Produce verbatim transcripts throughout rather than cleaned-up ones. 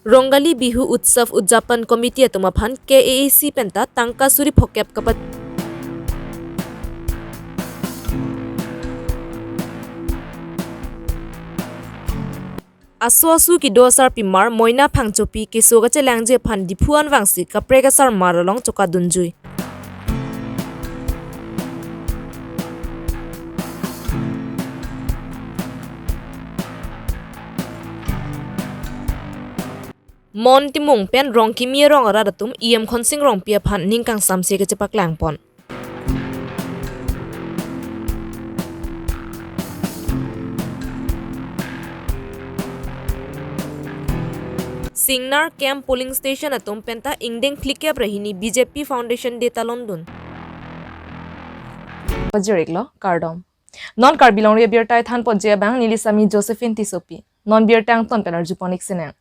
Rongali Bihu Utsav Udjapan Committee atum aphan K A A C penta tangka suri phokep kapat. Aso asu kedo asarpimar Moina Phangchopi keso kachelangji aphan Diphu anvangsi kaprek asarmar along chokadunjui. Mon Timung pen Rongkimi arong arat atum E M Khonsing Rongpi aphan ning kangsamse kachepaklangpon. Singnar Camp Polling Station atum penta ingdeng phlikep ra hini B J P Foundation Day talondun. Pajiriklo, kardom. Non Karbi Longri Abirta thanponji abang neli Sami Josephine Tissopi. Non birta angton pen arjupon-ik sinang.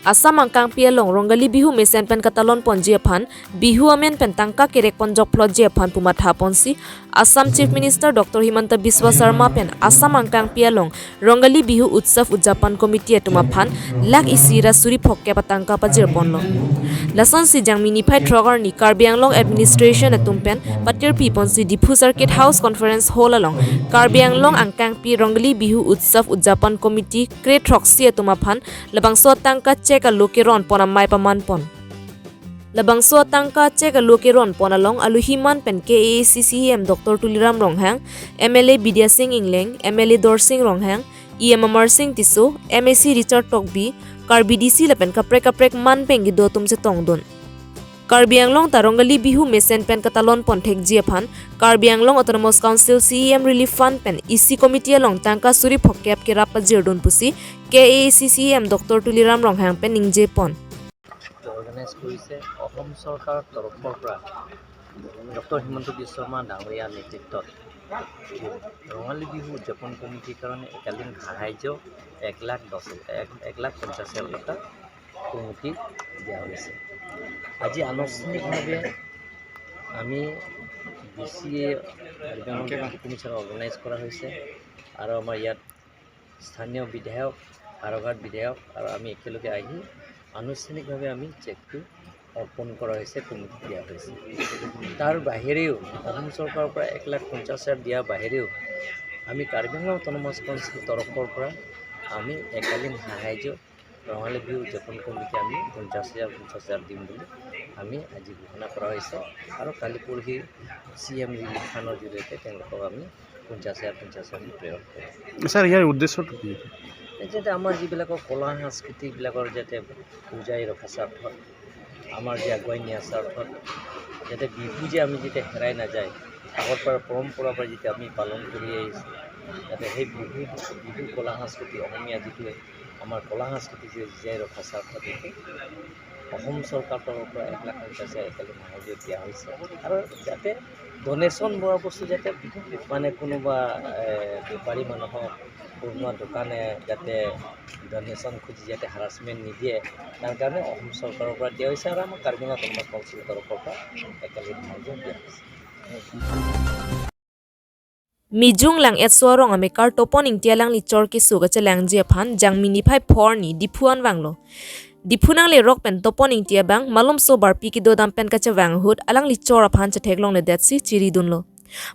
Assam angkangpi along Rongali Bihu mesen pen katalonponji aphan, Bihu amen pen tangka kerekpon jokplotji aphan pu mathaponsi, Assam Chief Minister Doctor Himanta Biswa Sarma pen Assam angkangpi along Rongali Bihu Utsav Udjapan Committee atum aphan lakh isi ra suri phokep atangka pajirponlo. Lasonsi Jangmi niphai throk arni Karbi Anglong Administration atum pen patirpiponsi Diphu Circuit House Conference Hall along Karbi Anglong angkangpi Rongali Bihu Utsav Udjapan Committee kre throksi atum aphan labangso atangka cheque alo keronpon amei pamanpon. Labangso atangka cheque alo keronpon along alohi man pen K A A C C E M Doctor Tuliram Ronghang, M L A Bidya Sing Engleng, M L A Dorsing Ronghang, E M Amarsing Tisso, M A C Richard Tokbi, Karbi D C lapen kaprek kaprek man pen kedo atum chetongdun. Karbi Anglong ta Rongali Bihu mesen pen katalonpon thekji aphan Karbi Anglong Autonomous Council C E M Relief Fund pen E C Committee along tangka suri phokep kerap pajirdun pusi K A A C C E M Doctor Tuliram Ronghang pen ningjepon. Organise কৰিছে অসম চৰকাৰৰ তৰফৰ পৰা ডক্টৰ হিমন্ত বিশ্ব শৰ্মা ডাঙৰীয়াৰ নেতৃত্বত ৰঙালী বিহু উদযাপন কমিটিৰ কাৰণে একালীন সাহায্য এক লাখ দহ, এক, এক লাখ পঞ্চাছ হাজাৰ টকা কমিটি দিয়া হৈছে। আজি আনুষ্ঠানিকভাৱে আমি বি চি এ কাৰ্বি আংলং ডেপুটি কমিছনাৰ অৰ্গেনাইজ কৰা হৈছে আৰু আমাৰ ইয়াত স্থানীয় বিধায়ক, হাড়ঘাট বিধায়ক আৰু আমি একেলগে আহি আনুষ্ঠানিকভাৱে আমি চেকটো অৰ্পণ কৰা হৈছে, কমিটিত দিয়া হৈছে। তাৰ বাহিৰেও অসম চৰকাৰৰ পৰা এক লাখ পঞ্চাছ হাজাৰ দিয়াৰ বাহিৰেও আমি কাৰ্বি আংলং অট'নমাছ কাউন্সিলৰ তৰফৰ পৰা আমি একালীন সাহায্য ৰঙালী বিহু উদযাপন কমিটিয়ে আমি পঞ্চাছ হাজাৰ, পঞ্চাছ হাজাৰ দিম বুলি আমি আজি ঘোষণা কৰা হৈছে আৰু কালি পৰহি চি এম ৰিলিফ ফাণ্ডৰ জৰিয়তে তেওঁলোকক আমি পঞ্চাছ হাজাৰ, পঞ্চাছ হাজাৰ আমি প্ৰেৰণ কৰিম। ছাৰ, ইয়াৰ উদ্দেশ্যটো কি? যাতে আমাৰ যিবিলাকৰ কলা সংস্কৃতিবিলাকৰ যাতে বজাই ৰখাৰ স্বাৰ্থত, আমাৰ যে আগুৱাই নিয়াৰ স্বাৰ্থত, যাতে বিহু যে আমি যাতে হেৰাই নাযায়, আগৰ পৰা পৰম্পৰা পৰা যেতিয়া আমি পালন কৰি আহিছোঁ, যাতে সেই বিহু, বিহু কলা সংস্কৃতি, অসমীয়া যিটো আমাৰ কলা সংস্কৃতি যে জীয়াই ৰখাৰ স্বাৰ্থত অসম চৰকাৰৰ তৰফৰ পৰা এক লাখ পঞ্চাছ হাজাৰ একেলগে সাহায্য দিয়া হৈছে আৰু যাতে ডনেশ্যন লোৱা বস্তু যাতে মানে কোনোবা, এ, বেপাৰী মানুহক, কোনোবা দোকানে যাতে ডনেশ্যন খুজি যাতে হাৰাছমেণ্ট নিদিয়ে, তাৰ কাৰণে অসম চৰকাৰৰ পৰা দিয়া হৈছে আৰু আমাৰ কাৰ্বি আংলং অট'নমাছ কাউন্সিলৰ তৰফৰ পৰা একেলগে সাহায্য দিয়া হৈছে। Mijung Lang'etso arong amekar Topon Ingti alangli chor keso kachelangji aphan Jangmi niphai phor arni Diphu an vanglo. Diphu nanglerok pen Topon Ingti abang malomso barpi kedodam pen kachevang ahut alangli chor aphan chetheklongledetsi chiridunlo.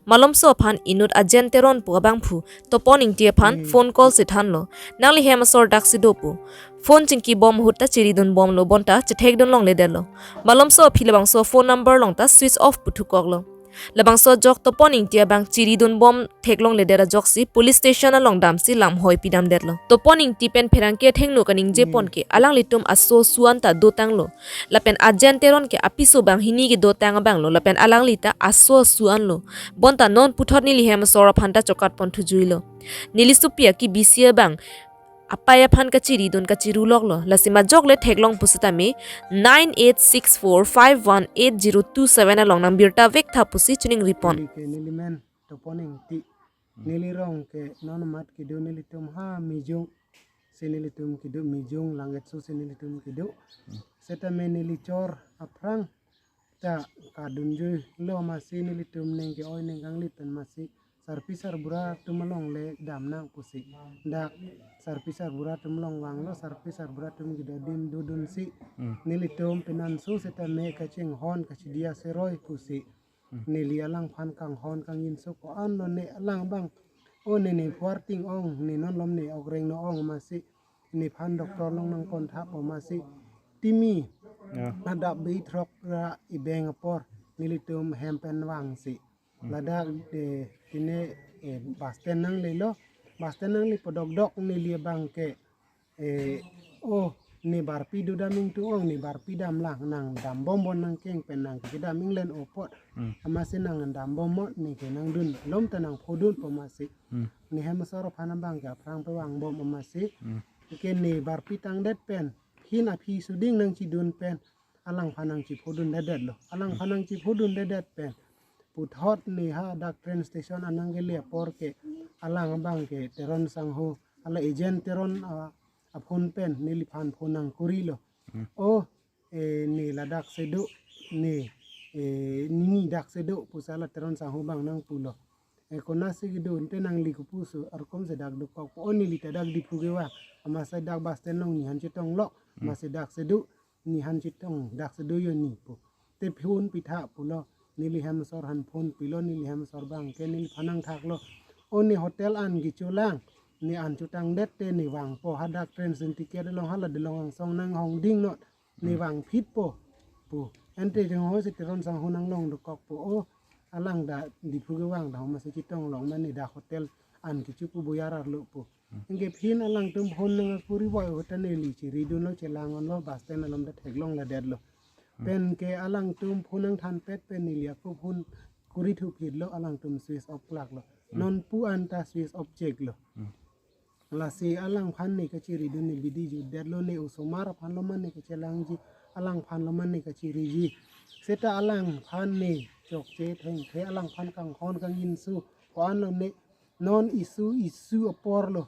Malomso aphan inut Ajen Teron pu abangphu Topon Ingti aphan phone call si thanlo. Nangli hem asor daksi do pu. Phone chingkibom ahut ta chiridunbomlo bonta chethekdunlongledetlo. Malomso aphi labangso phone number along ta switch off pu thukoklo. Labangso ajok Topon Ingti abang chiridunbom theklongledet ajoksi police station along damsi lamhoi pidamdetlo. Topon Ingti pen pherangke athengno kaningjepon ke alanglitum aso asu an ta dotanglo. Lapen Ajen Teron ke apiso banghini kedotang abanglo lapen alangli ta aso asu anlo. Bonta non puthot neli hem asor aphan ta chokatpon thujuilo. Neli sopi akebisi abang apei aphan kachiridun kachiruloklo. Lasi majok le theklong pusitame nine eight six four five one eight zero two seven along nangbirta vektha pusi chiningripon. Neli ke neli men Topon Ingti. Neli rong ke non amat kedo, nelitum ha Mijung si nelitum kedo, Mijung Lang'etso si nelitum kedo. Setame neli chor aphrang ta kadunjuilo masi nelitum ning ke-oi ning kanglit pen masi sarpi sarbura atum along le damnang pusi. Dak sarpi sarbura atum along vanglo, sarpi sarbura atum kedo adim dodunsi. Hmm. Nelitum penanso setame kachinghon kachidia seroi pusi. Hmm. Neli alangphan kanghon kangjinso ko-an lo ne alang abang. O ne ne phuarting ong, ne non lom ne okreng no ong amatsi. Nephan doctor along nangkonthap amatsi. Timi. Ya. Adap be throk ra ibeng apor. Nelitum hem pen vangsi. Hmm. Ladak de tine, eh, bus stand nanglelo. Bus stand nangle po dokdok neli abang ke, eh, oh, ne barpi dodam ingtung ong, ne barpi damlang, nang dambom bon nangkeng pen nang kedam inglen apot. Hmm. Amatsi nang dambom mo ne ke nangdun, lom ta nang phodun po amatsi. Hmm. Ne hem asor aphan abang ke aphrang pe vangbom amatsi. Hmm. Ke ne barpi tangdet pen, phin aphi suding nangchidun pen, alangphan nangchiphodun dedetlo. Alangphan nangchiphodun dedet pen, puthot ne hadak train station anang kele apor ke, alang abang ke Teron sangho, hala agent Teron, ah, aphone pen, neliphan phone nangkorilo. Hmm. Oh, eh, ne ladak sedo, ne, eh, nini dak sedo, pusi hala Teron sangho abang nangpulo. Eh, konatsi kedo, ante nangli kopuso, arkom si dak dokok po, oh, neli ta dak Diphu kevang, amatsi dak bus stand along nephan chetonglo, hmm, amatsi dak sedo, nephan chetong, dak sedo yo ne pu. Te phone pitha pulo, neli hem asor aphan phone pilo, neli hem asor abang ke neliphan nangthaklo. Oh, ne hotel an kecholang, ne an chotangdet te ne vangpo, hadak train station ticket along hala delong angsong nanghongding non, ne, hmm, vangphitpo pu. Ante jong ho si Teron sangho nanglong dokok po. Oh, alang dak Diphu kevang dak amatsi chetong long mane dak hotel an kecho pu boyar arlo pu. Hmm. Anke phin alangtum phone nangkori voi ahut ta neli chiridunlo, chelang-onlo, bus stand along ta theklong ladetlo. Hmm. Pen ke alangtum phone nangthanpet pen neli ako phone kori thuphitlo, alangtum switch off klaklo. Hmm. Non pu an ta switch off cheklo. Hmm. Lasi alangphan ne kachiridun ne bidi jutdetlo, ne osomar aphan lo mane kachelangji, alangphan lo mane kachiriji. Seta alangphan ne chokche thengthe, alangphan kanghon kangjinso ko-an lo ne, non isu isu apor lo.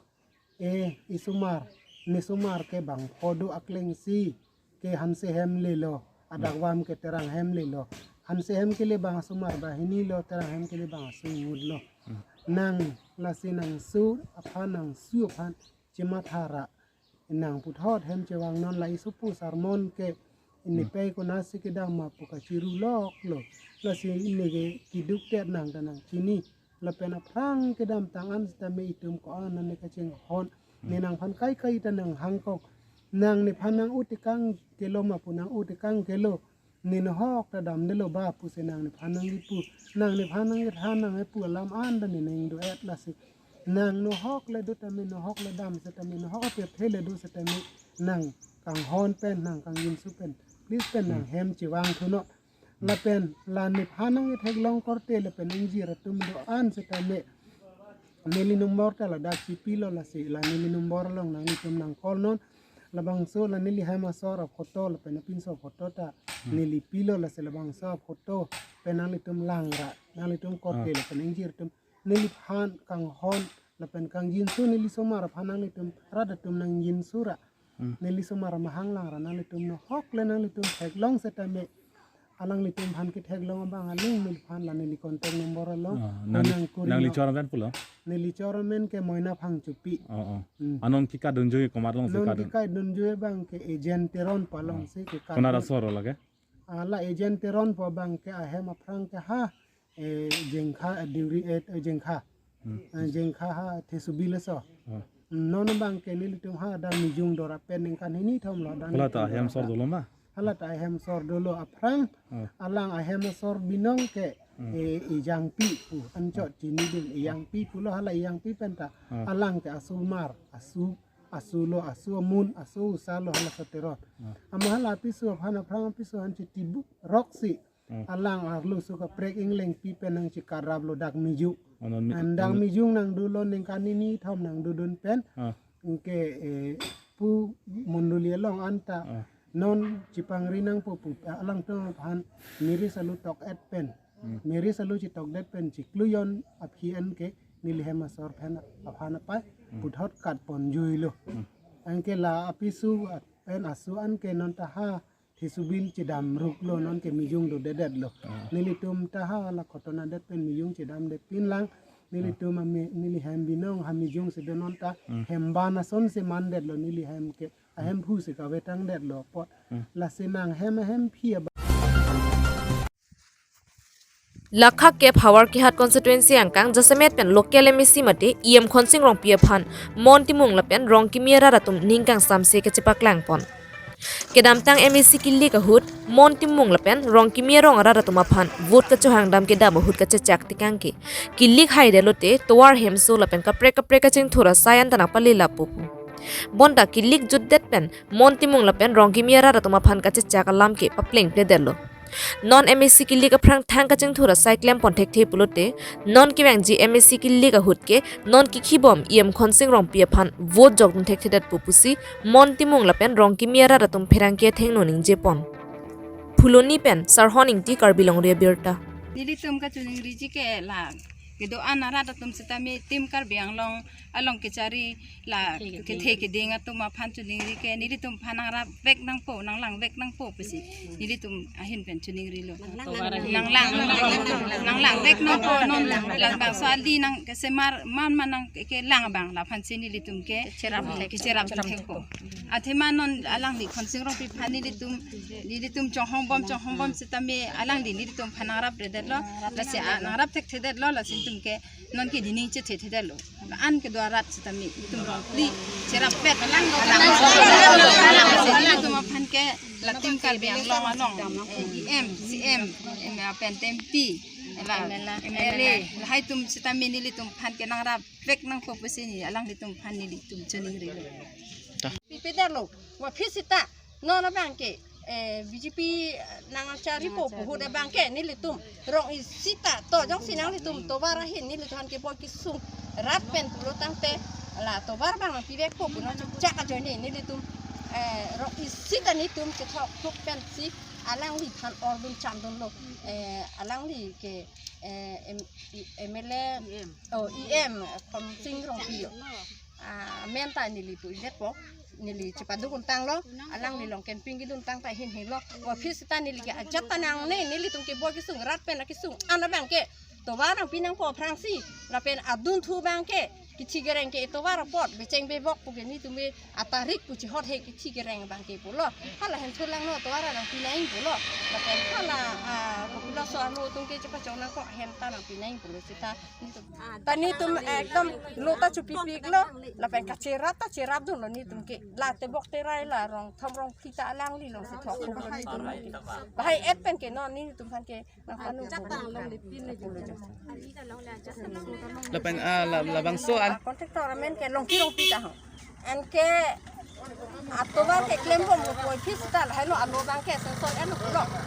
Eh, isomar, ne somar ke bang phodo aklengsi ke Hanse hem lelo, adak, hmm, vam ke Terang hem lelo. Hanse hem kele bang asomar banghini lo, Terang hem kele bang aso inut lo. Hmm. Nang lasi nangso aphan, nangso aphan chematha ra. Nang puthot hem chevang non, la isopo sermon ke, hmm, ne pei konatsi kedam ma pu kachiruloklo. Lasi ne ke keduk tet nang ta nangchini. Lapen aphrang kedamtang an setame itum ko-an ne kachinghon. Ne, hmm, nangphan kaikai ta nanghangkok. Nang nephan nang-o tekang kelo ma pu, nang-o tekang kelo. Ne nohok ta damdelo ba pusi nang nephan nangkipu. Nang nephan nangkethan nangkipu alam an ta ne nangdo-et lasi. Nang nohok le do tame, nohok le dam setame, nohok apethe le do setame, nang kanghon pen, nang kangjinso pen, please pen nang, hmm, hem chevang thu non. Lapen la nephan nangketheklong korte lapen ingjir atum do-an setame, neli number ta ladak chipilo lasi, la neli number along nanglitum nang call non. Labangso la neli hem asor aphoto lapen apinso aphoto ta, hmm, neli pilo lasi, labangso aphoto pen nanglitum lang ra, nanglitum korte, ah, lapen ingjir atum, neliphan kanghon lapen kangjinso, neli somar aphan nanglitum rat atum nangjinso ra. Hmm. Neli somar amahang lang ra, nanglitum nohok le nanglitum theklong setame, alanglitum aphan ketheklong abang aling neliphan la neli contact number along, ah, nang, nangkori nangli non. Chor amen pulo? Neli chor amen ke Moina Phangchopi. Oh, oh. Hmm. Anon kika dunjui komat alongsi? Non kika dun, kika dunjui abang ke agent Teron pu alongsi, ah, kika konat dun. Asor lo ke? Hala agent Teron pu abang ke ahem aphrang ke ha, eh, Jengkha, eh, Diuri, eh, eh, Jengkha. Hmm. Eh, Jengkha ha Thesubil aso. Hmm. Non abang ke nelitum ha dak Mijung Dora pen ningkan hini thom lo dak. Hala ta nelitum ahem dora sor ta dolo ma? Hala ta ahem sor dolo aphrang. Hmm. Alang ahem asor binong ke, hmm, eh, Ijangpi pu, anchot, hmm, chinidun, Ijangpi pulo, hala Ijangpi pen ta. Hmm. Alang ke asomar, asu, asu lo, asu amun, asu usa lo hala Teron. Hmm. Ama hala apiso aphan aphrang apiso aphan chitibu roksi. Hmm. Alang arloso kaprek inglengpi pen nangchikarap lo dak Mijung. Oh, non Mi-, an dak non Mijung nangdolo ningkan hini thom nangdodun pen. Ah. Anke, eh, pu mondoli along anta. Ah. Non chipangri nangpo pu, ah, alangtum aphan Mary Salu tok-et pen. Hmm. Mary Salu chitokdet pen chiklujon aphi an ke neli hem asor pen aphan apai, hmm, puthot kat ponjuilo. Hmm. Anke la apiso pen asu an ke non ta ha Thesubil chedam ruklo, non ke Mijung dodedet lo. Ah. Nelitum ta ha la Khotonadet pen Mijung chedamdet pinlang. Nelitum ami, neli hem binong, hem ijung si benon ta, hmm, hem ban ason si mandetlo, neli hem ke, ahemphu si kavetangdetlo apot. Hmm. Lasi nang hem, ahemphi abang. Lakha kep Howraghat constituency angkang jasemet pen local M A C mate E M Khonsing Rongpi aphan Mon Timung lapen Rongkimi arat atum ning kangsamse kachepaklang pon. Kedamtang M A C kilik ahut Mon Timung lapen Rongkimi arong arat atum aphan vote kachohangdam kedam ahut kachechak tekang ke kilik haidetlote tovar hemso lapen kaprek kaprek kachingthur asai an ta nangpale lapu pu. Bonta kilik jutdet pen Mon Timung lapen Rongkimi arat atum aphan kachechak alam ke paplengpledetlo. Non M A C kilik aphrang thang kachingthur asai klem pon thekthe pulote, non kevangji M A C kilik ahut ke non kikhibom E M Khonsing Rongpi aphan vote jokdun thekthedet pu pusi Mon Timung lapen Rongkimi arat atum pherangke athengno ningje pon. Phuloni pen Sarhon Ingti, Karbi Longri Abirta. Nelitum kachiningriji ke la kedo-an arat atum sitame Team Karbi Anglong along kechari la kethe keding atum aphan chiningri ke nelitum aphan nangrapvek nangpo, nanglangvek nangpo pusi nelitum ahin pen chiningrilo. Nanglang, nanglangvek nangpo, non labangso ali nang kesemar man man nang ke, kelang abang laphan si nelitum ke cherap, kecherap thekpo. Athema non alangli Khonsing Rongpi aphan nelitum, nelitum chonghongbom, chonghongbom sitame alangli nelitum aphan nangrapredetlo, lasi a, nangrap thekthedetlo, lasi nelitum ke non ke dining chethethedetlo. An kedo arat sitame itum rongpli cherapvet alang, alang, alang, atum aphan ke la Team Karbi Anglong along, eh, E M, C M, em, pen T M P, la M L A, lahai atum sitame nelitum aphan ke nangrapvek nangpo pusi neli alanglitum aphan nelitum chiningrilo. Pipedetlo, wa phi sita, non abang ke, eh, B J P nangcharipo pu ahut abang ke nelitum rong isi ta to jongsi nanglitum tovar ahin nelitum aphan keboi kesung rat pen pulo tangte la tovar abang nangpivekpo pu non chak ajoine nelitum, eh, rong isi ta nelitum kethok thuk pensi alangliphan ordun chamdunlo, eh, alangli ke, eh, M-, E-, M L A, E M. Oh, E M, Khonsing Rongpi lo. Ah, amen ta neli pu iletpo, neli chepaduk untanglo, alangli along campaign kedun tang ta hin hinlo, wa phi sita neli ke ajat ta nangne, nelitum keboi kesung, rat pen akesung an abang ke tovar nangpi nangpo aphrangsi, lapen adunthu abang ke, kithi kereng ke tovar apot, becheng bebok pu ke nelitum ke atarik pu chihot he kithi kereng abang ke pulo, hala henthu langno tovar nangpi nang pulo, lapen hala, ah, kopilo so ano tung ke chepachong nangkok hem ta nangpi nang pulo sita, Ta nelitum ekdom lo ta chupipiklo, lapen kacherap ta cherapdunlo nelitum ke. La tebok terai la rongthom rongphli ta alangli along si thok thuklo nelitum ke. Lahai-et pen ke non nelitum aphan ke nangpanu. Lapen, ah, la, labangso al- Contractor amen ke Longki Rongpi ta ho. Anke atovar ke klembomlo pu phi sita lahai lo alo abang ke sensor enlo.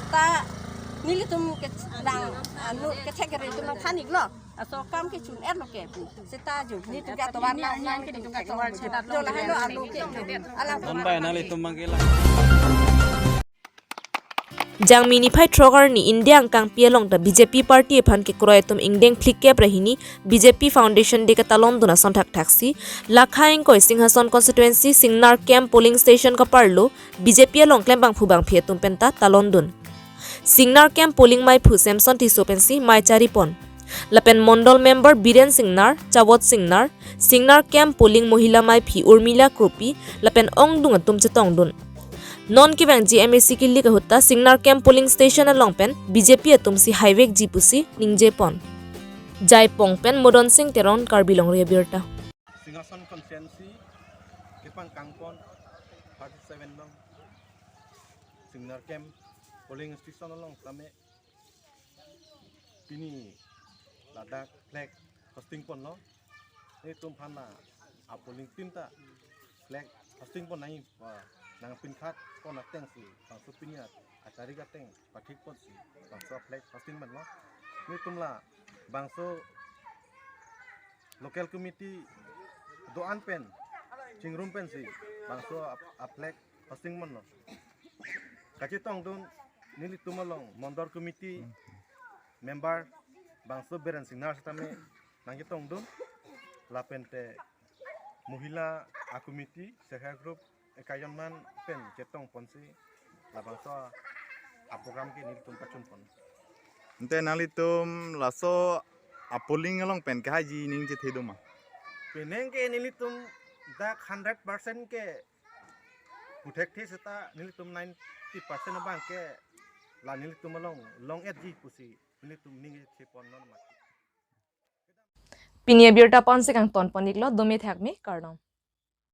Ta nelitum ke dang anu kethek kere atum nangthan-iklo. Laso akam ke chun-etlo ke pu. Sita jo nelitum ke atovar nang nang ke nelitum ke atovar chenat jo lahai lo alo ke. Alang non bai nanglitum abang ke la. Jangmi niphai throk arni India angkangpi along ta B J P party aphan kekroi atum ingdeng phlikep ra hini B J P Foundation Day katalondun ason thakthaksi, Lakha ingkoi Singhason constituency Singnar Camp polling station kaparlo B J P along klembangphu bangphi atum penta talondun. Singnar Camp polling maiphu Samson Tisso pensi mai charipon. Lapen Mondol member Biren Singnar, Chawot Singnar, Singnar Camp polling mohila maiphi Urmila Kropi, lapen ongdung atum chetongdun. Non kevangji M A C kilik ahut ta Singnar Camp polling station along pen B J P atum si haivekji pusi ningjepon. Jaipong pen Modon Sing Teron, Karbi Longri Abirta. Singhason constituency kepangkangpon thirty seven nong Singnar Camp polling station along tame pini ladak flag hosting ponlo. Nelitum aphan a polling team ta flag hosting pon nai, wa nangpinkhat pon atengsi bangso pini atarik ateng pathik ponsi bangso flag hosting manlo. Nelitum labangso local committee do-an pen chingrum pensi bangso a, a flag hosting manlo. Kachetongdun nelitum along Mondol committee member bangso Biren Singnar sitame nangchetongdun, lapente mohila a committee, self help group ekai jonman pen chetongponsi labangso a program ke nelitum pachunpon. Ante nanglitum laso A polling along pen ke haji ning chethe do ma? Penang ke nelitum dak hundred percent ke puthekthe seta nelitum ninety percent abang ke la nelitum along long-etji pusi nelitum ning chethe pon non ma. Pini abirta ponsi kangton pon-iklo, dome thakme, kardom.